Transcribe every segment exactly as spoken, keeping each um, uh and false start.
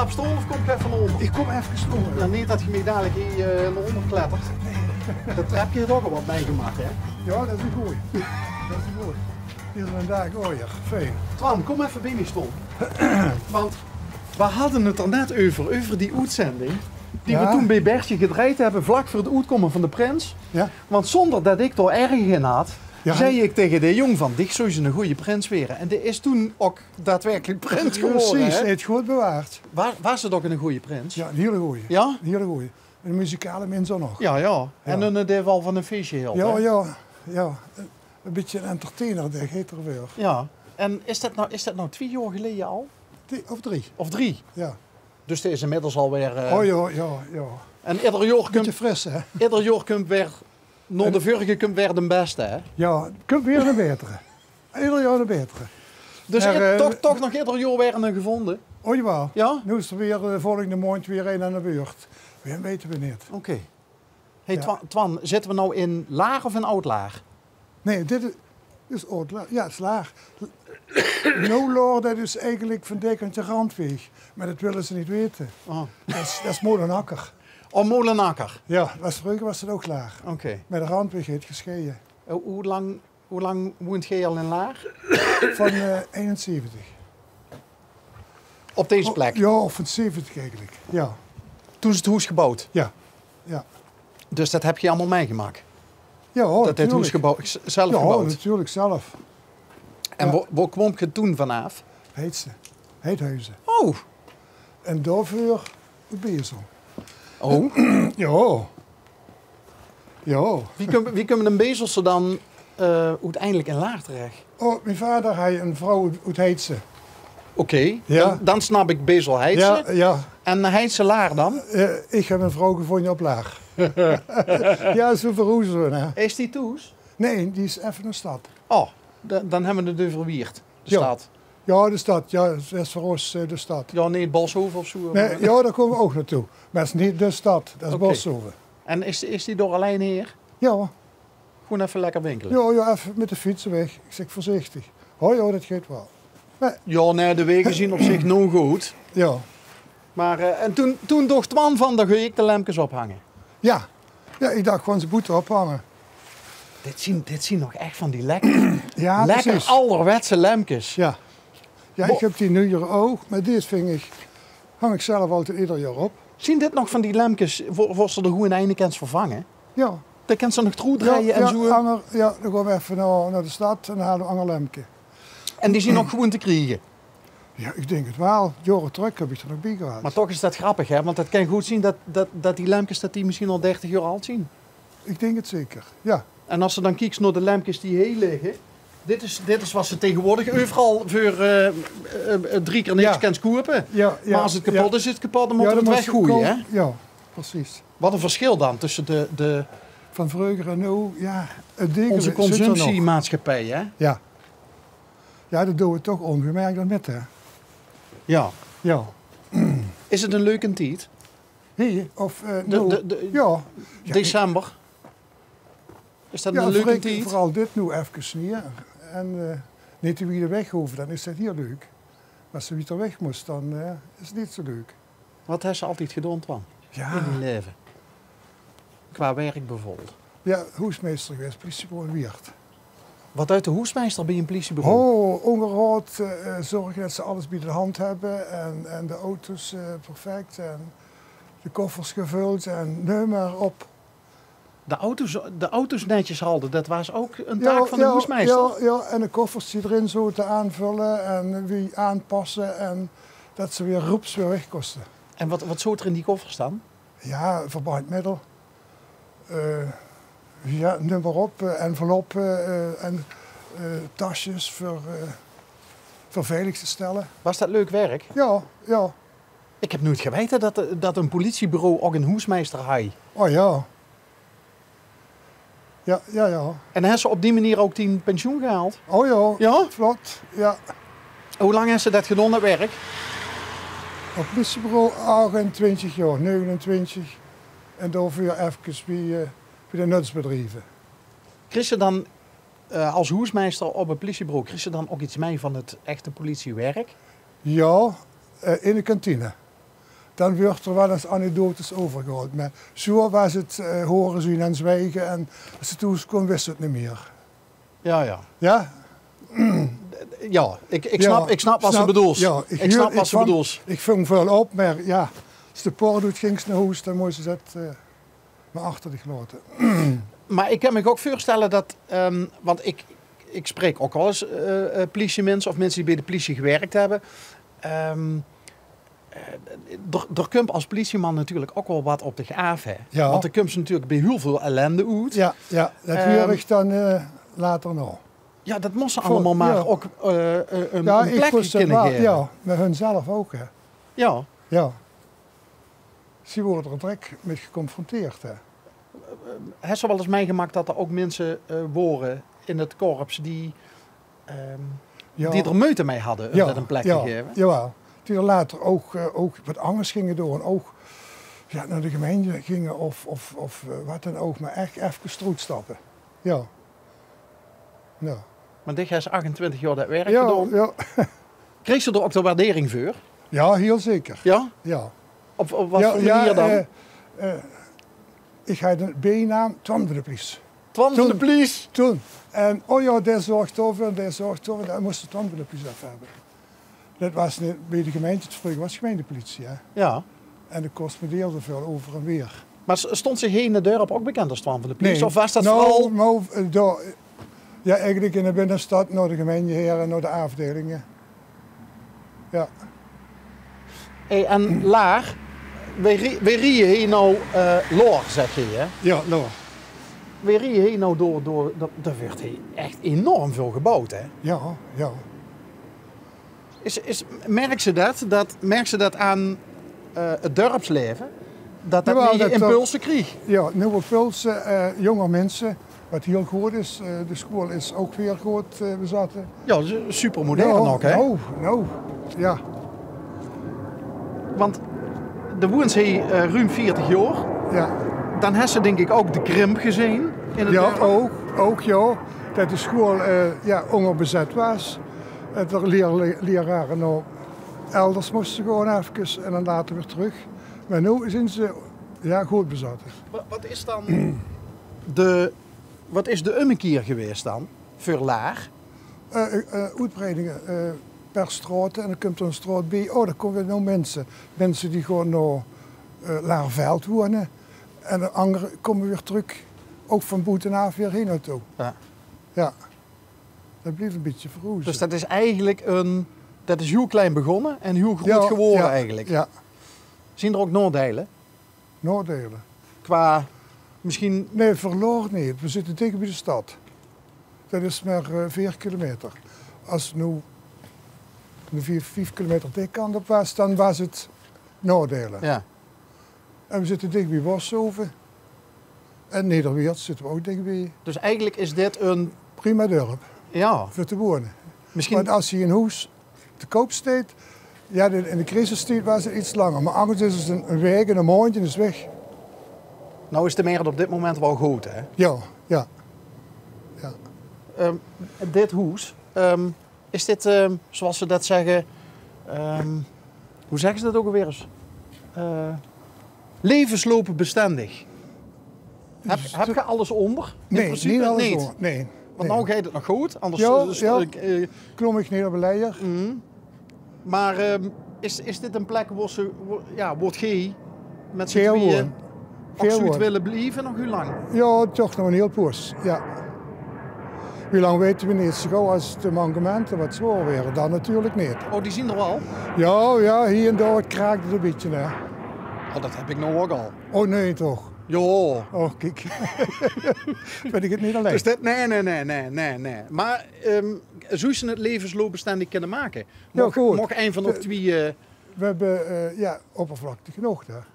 Stool of kom ich effe nao ónger? Ich kom effe stool. Ja, neet det ge mich dalik hie, eh, nao ónger klettert. Det trepke haet ouch al waat mitgemaak, hè? Ja, det is ein gooj. Det is ein gooj. Hie is vandaag ooier. Fijn. Twan, kom effe bie mich stoon. Want we hadde het d'r net euver, euver die oetzending die we toen bie Bertje gedrejd hebbe, vlak veur het oetkómme van de prins. Ja. Want zónger det ich dao erg in had, zei ich taege de jóng van: "Dich zóws eine gooje prins waere." En dae is toen ouch daadwerkelijk prins gewore, hè? Precies, het good bewaard. Wa-, waas het ouch eine gooje prins? Ja, eine hiele gooje. Ja? Eine hiele gooje. Eine muzikale mins ouch nog. Ja, ja. En eine dae waal van ein feesje hilt, hè? Ja, ja. Ein bietje ein entertainer, dae geit d'r veur. Ja. En is det nou, is det nou twieë jaor geleje al? Of drie. Of drie? Ja. Dus dae is inmiddels alweer, eh... Oh ja, ja, ja. En ieder jaor kump... Bietje fris, hè? Ieder jaor kump weer, nao de vörige kump weer de beste, hè? Ja, kump weer de baetere. Ieder jaor de baetere. Dus toch, toch nog ieder jaor weer eine gevónje? Oh jawaal. Ja? Noe is d'r weer, eh, volgende maondj weer ein aan de beurt. Wae weit 't neet. Oké. Hey, Twan, Twan, zitte we nou in Laar of in Aod-Laar? Nee, dit is, is Aod-Laar. Ja, het is Laar. Noe Laar, det is eigelik van Dijk en de Randweg. Maar det wille ze neet weite. Oh. Det is, det is Molenakker. Oh, Molenakker. Ja, waas, vreuger waas het ouch Laar. Oké. Maar de Randweg heet gescheie. Hoe, hoe lang Hoe lang woont geej al in Laar? Van, eh, einenzeventig. Op deze plek? Ja, van zeventig eigelik. Ja. Toen is het hoes gebouwd? Ja. Ja. Dus det hebt geej allemaol mitgemaak? Ja, det het hoes gebouwd, zelf gebouwd? Ja, natuurlijk zelf. En wo, wo kwoomt geej toen vanaaf? Heitse. Heithuizen. Oh. En daoveur de bezel. Oh. Ja. Ja. Wie kump, wie kump eine Bezelse dan, eh, oeteindelik in Laar terech? Oh, mien vader haaj ein vrouw oet, oet Heitse. Oké, ja. Dan, dan snap ik Bezel Heitse. Ja, ja. En Heitse Laar dan? Eh, ich höb ein vrouw gevónje op Laar. Ja, zo verhoeze we, hè. Is die thoes? Nee, die is effe nao de stad. Oh, dan, dan hebbe we het euver Wieërt, de stad. Ja, de stad. Ja, det is veur ós, eh, de stad. Ja, neet Boshove of zo. Nee, ja, dao kómme we ouch naotoe. Maar het is neet de stad, det is Boshove. En is, is die dao allein haer? Ja. Gewoen effe lekker winkele? Ja, ja, effe mit de fiets weg. Ich zeg: "Veurzichtig." "Oh ja, det geit waal." Ja, nee, de wege zien op zich nog good. Ja. Maar, eh, en toen, toen docht Twan van: "Dan gaon ik de lempkes ophange." Ja. Ja, ich dach: "Gaon ze boete ophange." Dit zien, dit zien nog echt van die lekker, ja, lekker precies. Alderwetse lempkes. Ja. Ja, ich höb die nuujere ouch, maar dit ving ich, hang ich zelf altied ieder jaor op. Zien dit nog van die lempkes wo, wo ze d'r gewoen eine kens vervange? Ja. Dan kens ze nog troe drejje en zo. Ja, anger, ja, dan gaon we effe nao, nao de stad en dan haole we anger lempke. En die zien nog gewoen te kriege? Ja, ich dink het waal. Jaore trök höb ich d'r nog bie gehad. Maar toch is det grappig, hè? Want het kan good zien det, det, det die lempkes, det die misschien al dertig jaor ald zien. Ich dink het zeker, ja. En as ze dan kieks nao de lempkes die hie ligke, dit is, dit is wat ze taegewoordig euveral veur, eh, eh, eh, drie kier niks kens koupe. Ja, ja. Maar as het kepot is, is het kepot, dan mót ze het weggoeje, hè? Ja, precies. Wat ein verschil dan tösse de, de... Van vreuger en noe, ja, het degel zit d'r nog. Onze consumptiemaatschappij, hè? Ja. Ja, det doon we toch óngemerk dan mit, hè? Ja. Ja. Is het ein leuke tied? Hie, of, eh, de, noe? De, de, ja. December. Is det ein leuke tied? Veural dit noe efkes neet. En, eh, neet te wied weg hove, dan is det hie leuk. Maar as ze wiejer weg mós, dan, eh, is het neet zo leuk. Wat hes se altied gedaon, Twan? Ja. In dien laeve? Qua werk beveurbeeld? Ja, hoesmeister gewaes, plietebureau in Wieërt. Wat duit de hoesmeister bie ein plietebureau? Oh, óngerhaod, eh, zörge det ze alles bie de hand hebbe en, en de auto's, eh, perfect en de koffers gevöld en neum maar op. De auto's, de auto's netjes halde, det waas ouch ein taak van de hoesmeister? Ja, ja, en de koffers die d'rin zote aanvölle en weer aanpasse en det ze weer roeps weer weg kóste. En wat, wat zoot d'r in die koffers dan? Ja, verbandmiddel. Eh, ja, neum maar op, eh, enveloppe, eh, en, eh, tasjes veur, eh, veur veilig te stelle. Waas det leuk werk? Ja, ja. Ik heb noeit gewete det, det ein plietebureau ouch ein hoesmeister haaj. Oh ja. Ja, ja, ja. En hes se op die manier ouch dien pensioen gehaald? Oh ja, ja? Vlot, ja. Hoe lang hes se det gedaon, det werk? Op plietebureau achtentwintig jaor, negenentwintig. En daoveur efkes bie, eh, bie de nutsbedrieve. Kriegs se dan, eh, as hoesmeister op het plietebureau, kriegs se dan ouch iets mei van het echte politiewerk? Ja, eh, in de kantine. Dan weurt d'r waal ins anekdotes euver gehaold. Mer zoe waas 't, eh, hure, zeen en zwiege. En es ze thoes kaom, wis ze 't neet mier. Ja, ja. Ja? Ja, ik, ik snap, ik snap wat ze bedoelt. Ja, ik snap wat ze bedoelt. Ik vong väöl op, mer ja, es de poort oet gings nao hoes, dan mós ze 't, eh, mer achter dich laote. Maar ik kan me ook voorstellen dat, ehm, want ik, ik spreek ook wel eens, eh, eh, politiemensen of mensen die bij de politie gewerkt hebben. Ehm, eh, d'r, d'r kump als politieman natuurlijk ook wel wat op dich aaf, hè? Ja. Want d'r kumps natuurlijk bij heel veel ellende oet. Ja, ja, dat huur ik dan, eh, later nog. Ja, dat moest ze allemaal maar ook, eh, eh, een, een plek kunnen geven. Ja, maar hun zelf ook, hè. Ja. Ja. Ze worden er direct mee geconfronteerd, hè. Heb je wel eens meegemaakt dat er ook mensen, eh, waren in het korps die, ehm, die er moeite mee hadden om dat een plek te geven? Jawel. Die er later ook, eh, ook wat anders gingen doen. Ook, ja, naar de gemeente gingen of, of, of, eh, wat dan ook. Maar echt even stroet stappen. Ja. Ja. Maar dich has achtentwintig jaar dat werk gedaan. Ja. Kreeg ze er ook de waardering voor? Ja, heel zeker. Ja? Ja. Op, op wat voor manier dan? Eh, eh, ik had een bijnaam, Twan van de Plies. Twan van de Plies? Toen. En, oh ja, die zorgt over, die zorgt over, dan moest de Twan van de Plies af hebben. Dat was niet bij de gemeente, het vroeger was gemeentepolitie, hè. Ja. En dat correspondeerde veel over en weer. Maar stond ze hier in het dorp ook bekend als Twan van de Plies? Nee. Of was dat vooral... Nou, eh, door, ja, eigenlijk in de binnenstad, naar de gemeente hier en naar de afdelingen. Ja. Hey, en Laar, we, rie, we rieën hier nou, eh, Laar, zeg je, hè? Ja, Laar. We rieën hier nou door, door, er, er wordt hier echt enorm veel gebouwd, hè? Ja, ja. Is, is, merk ze dat, dat, merk ze dat aan, eh, het dorpsleven? Dat dat impulsen kreeg? Ja, nieuwe impulsen, eh, jonge mensen, wat heel goed is. Eh, de school is ook weer goed, eh, bezat. Ja, supermodern ook, hè? Nou, nou, ja. Want de woens hier, eh, ruim veertig jaar. Ja. Dan has ze denk ik ook de krimp gezien in het dorp. Ja, ook, ook, ja. Dat de school, eh, ja, onderbezet was. En dat de leraren nog elders moesten gewoon even en dan later weer terug. Maar nu zijn ze, ja, goed bezat. Wat, wat is dan de, wat is de ummekeer geweest dan voor Laar? Eh, eh, eh, oetbreidingen, eh, per straot en dan komt er een straot bij. Oh, dan komen weer nou mensen. Mensen die gewoon naar, eh, Laarveld wonen. En de anderen komen weer terug, ook van boetenaaf weer hier naartoe. Ja. Ja. Dat blijft een beetje verroezen. Dus dat is eigenlijk een, dat is heel klein begonnen en heel groot geworden eigenlijk. Ja. Zien er ook nadelen? Nadelen? Qua misschien... Nee, verloor niet. We zitten dicht bij de stad. Dat is maar, eh, veer kilometer. Als het nu een vief, vief kilometer die kant op was, dan was het nadelen. Ja. En we zitten dicht bij Boshoven. En Nederweert zitten we ook dichtbij. Dus eigenlijk is dit een prima dorp, ja, voor te wonen. Misschien... Want als je een huis te koop steekt, ja, in de crisistijd was het iets langer. Maar anders is het een, een week en een maandje is weg. Nou is de markt op dit moment wel goed, hè? Ja, ja. Ja. Ehm, dit huis, ehm, is dit, ehm, zoals ze dat zeggen, ehm, hoe zeggen ze dat ook alweer eens? Eh, levensloopbestendig. Heb, heb je alles onder? In principe niet alles onder, nee. Want nou gaat het nog goed, anders, ja, eh, klom ik niet op een ladder. Maar, ehm, is, is dit een plek waar ze, wo-, ja, wordt gij met z'n tweeën absoluut willen blijven nog heel lang? Ja, toch nog een heel poos, ja. Wie lang weten we niet? Zo gauw als de mankementen wat zwaar worden, dan natuurlijk niet. Oh, die zien er wel? Ja, ja, hier en daar kraakt het een beetje, hè. Oh, dat heb ik nou ook al. Oh nee, toch? Ja. Oh, kijk. Ben ik het niet alleen? Dus dat, nee, nee, nee, nee, nee, nee. Maar, ehm, zou ze het levensloopbestendig kunnen maken? Ja, goed. Mocht een van ons twee, eh, we hebben, eh, ja, oppervlakte genoeg daar.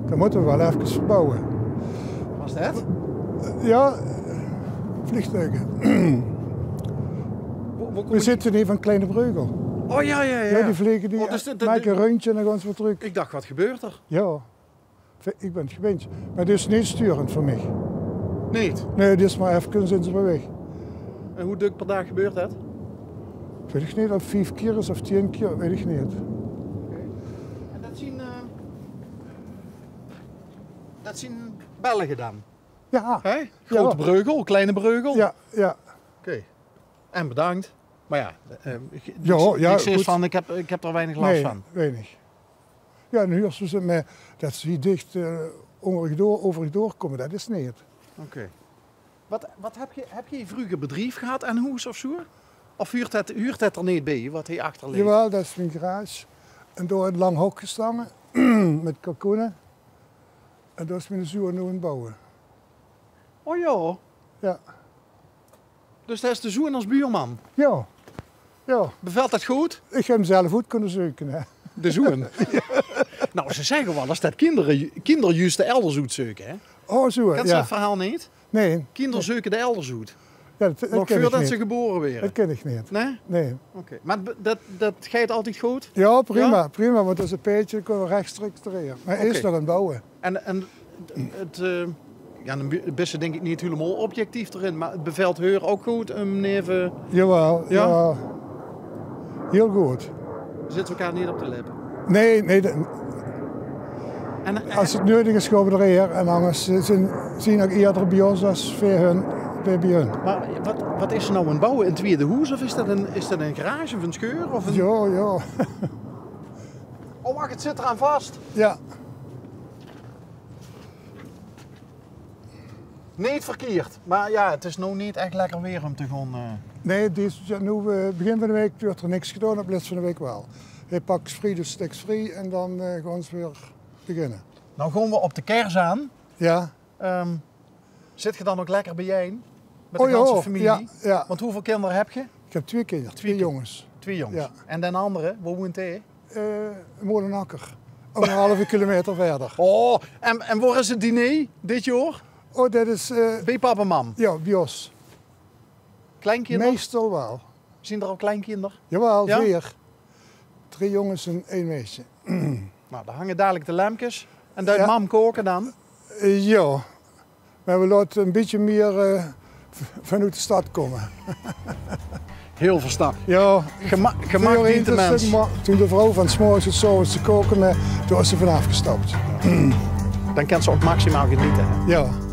Dan moeten we wel even verbouwen. Was dat? Ja, vliegtuigen. We zitten hier van Kleine Breugel. Oh ja, ja, ja. Ja, die vliegen, die maken een rondje en dan gaan ze weer terug. Ik dacht, wat gebeurt er? Ja, ik ben het gewend. Maar dit is niet sturend voor mij. Niet? Nee, dit is maar even, zijn ze weer weg. En hoe duk per dag gebeurt dat? Weet ik niet, of vijf keer is of tien keer, weet ik niet. En dat zien, eh, Zien Belge dan? Jao. Hè? Grote Breugel, Kleine Breugel? Jao, jao. Oké. En bedank. Mer jao, eh, niks, niks is van, ich höb, ich höb d'r weinig las van. Nae, weinig. Jao, en huurs se, mer det ze hie dich, eh, ónger dich door, euver dich doorkómme, det is neet. Oké. Waat, waat höb geer, höb geer vreuger bedrief gehad aan hoes of zoe? Of huurt det, huurt det d'r neet bie, waat hie achter ligk? Jawel, det is mien garage. En dao ein lang hok gestange mit kalkoene. En dao is miene zoon noe aan 't bouwe. O jao. Jao. Dus det is de zoon es buurman? Jao. Jao. Bevèlt det good? Ich höb 'm zelf oet kónne zeuke, hè. De zoon? Nou, ze zègke waal ins det kinder, kinder zjus de elders oetzeuke, hè? O, zoe, jao. Kins se det verhaol neet? Nae. Kinder zeuke de elders oet. Jao, det, det kin ich neet. Nog veurdet ze gebore waere? Det kin ich neet. Nae? Nae. Oké. Mer det, det geit altied good? Jao, prima, prima, want det is ein paerdje, dao kónne v'r rechtstreeks d'rin. Mer hae is nog aan 't bouwe. En, en het, eh, jao, dan bis se dink ich neet hielemaol objectief d'rin, mer het bevèlt häör ouch good óm neve... Jawel, jawel. Hiel good. Zitte v'r elkaar neet op de lip? Nae, nae. En, eh, es het neudig is, gaon v'r d'rin. En angers, eh, zien, zien ze ouch ierder bie ós es veer hun, veer bie hun. Mer waat, waat is d'r noe aan 't bouwe? Ein twiede hoes of is det ein, is det ein garage of ein scheur? Of ein... Jao, jao. O, wach, het zit d'raan vas. Jao. Neet verkierd, mer jao, het is noe neet ech lekker waer óm te gaon, eh. Nae, dit, jao, noe, eh, begin van de waek wuuert d'r niks gedaon, op lets van de waek waal. Hae pak vriedigs niks vrie en dan, eh, gaon ze weer beginne. Noe gaon v'r op de kers aan. Jao. Ehm, zit geer dan ouch lekker biejein? Mit de ganse femilie? O jao, jao, jao. Want wieväöl kinder höb geer? Ich höb twieë kinder, twieë jónges. Twieë jónges. Jao. En d'n angere, wo woent dae? Eh, Molenakker. Angerhalve kilometer wiejer. O, en, en wo is het diner dit jaor? O, det is, eh, bie pap en mam? Jao, bie ós. Kleinkinder? Meistal waal. Zien d'r al kleinkinder? Jawel, veer. Drie jónges en ein meisje. Nou, dan hange dalik de lempkes. En duit mam kaoke dan? Eh, jao. Mer v'r laote ein bietje mier, eh, v-, vanoet de stad kómme. Hiel verstandig. Jao. Gema-, gemaak dient de mins. Toen de vrouw van 's morges tot 's aoves te kaoke, mer toen is ze vanaaf gestap. Dan kint ze ouch maximaal genete, hè? Jao.